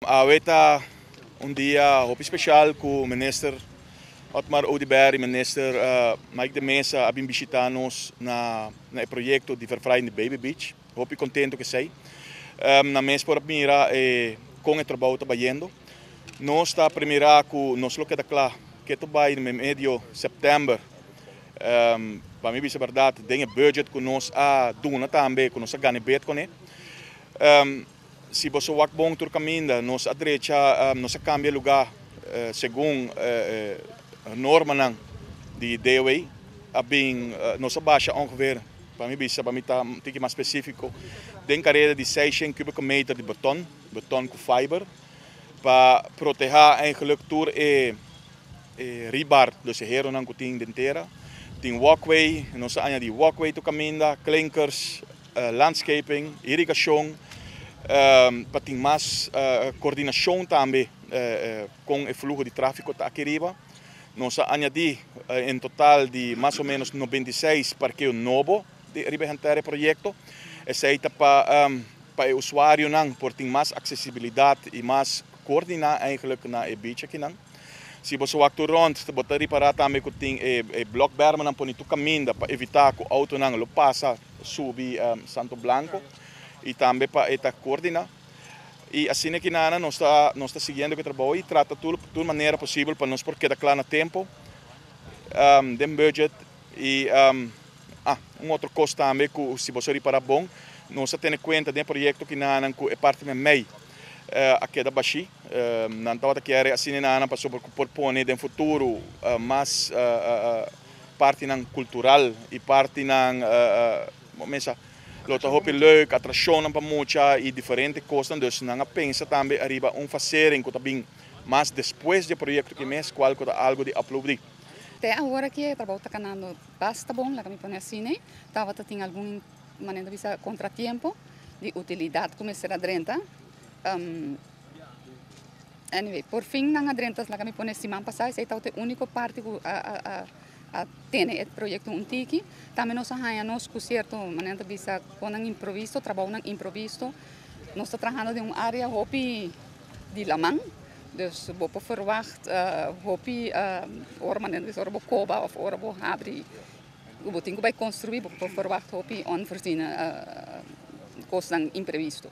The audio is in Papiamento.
Awe ta un dia hopi special cu Minister Otmar Oduber y Minister Mike de Meza a bin bishita nos na e proyecto di verfraaiing di Baby Beach. Hopi contento cu esey. Nan mes por mira con e trabou ta bayendo. Nos ta premira cu nos lo keda cla cu bay medio september. Pa mi bisa berdad, den e budget cu nos a duna tambe, cu nos a gana bid cune. Si bo wak bon tur caminda, nos a drecha, nos a cambia lugar segun normanan di DOW, a bin, nos a basha ongeveer, pa mi bisa, pa mi ta tiki mas specifico, den careda di 600 kubieke meter di beton, beton cu fiber, pa proteha eigenlijk tur e rebar, dus e heronan cu tin den tera. Tin walkway, nos a añadi walkway tur caminda, klinkers, landscaping, irrigacion, pa tin mas coordinacion tambe cu e fluho di trafico aki riba. Nos a añadi en total di mas o menos 96 parkeo nobo di riba henter e proyecto. Esey ta pa e usuarionan por tin mas accesibilidad y mas coordina eigenlijk na e beach akinan. Si bo wak rond, bo ta ripara tambe cu tin e blokbermen poni tur caminda pa evita cu autonan lo pasa subi Santo Blanco y tambe pa e ta coordina. Y asina cu nos ta siguiendo cu e trabou y trata tur manera posibel pa nos por keda cla na tempo, den budget y un otro cos tambe cu si bo ripara bon, nos a tene cuenta den proyecto cu nan cu e parti mei a keda bashi, nan tabata kier asina nan pa por pone den futuro mas partinan cultural y partinan mesa lo ta hopi leuk, atraccion pa mucha y diferente cos. Dus nan a pensa tambe ariba un fasering cu ta bin mas despues di e proyecto aki mes, cual ta algo di aplaudi. Te awor cu e trabou ta canando basta bon, laga mi pone asina, ne? Tabata tin algun manera di bisa contratiempo di utilidad cu mester a drenta. Anyway, por fin nan a drenta, laga mi pone siman pasa, esey ta e unico parti cu a tene e proyecto un tiki. Tambe nos a haya nos cu cierto manera di bisa cu un improviso, trabou improviso. Nos ta trahando den un area hopi di laman. Dus bo por verwacht hopi ora manera di ora bo coba of ora bo habri, bo tin cu bay construi, bo por verwacht hopi onvoorziene cosnan imprevisto.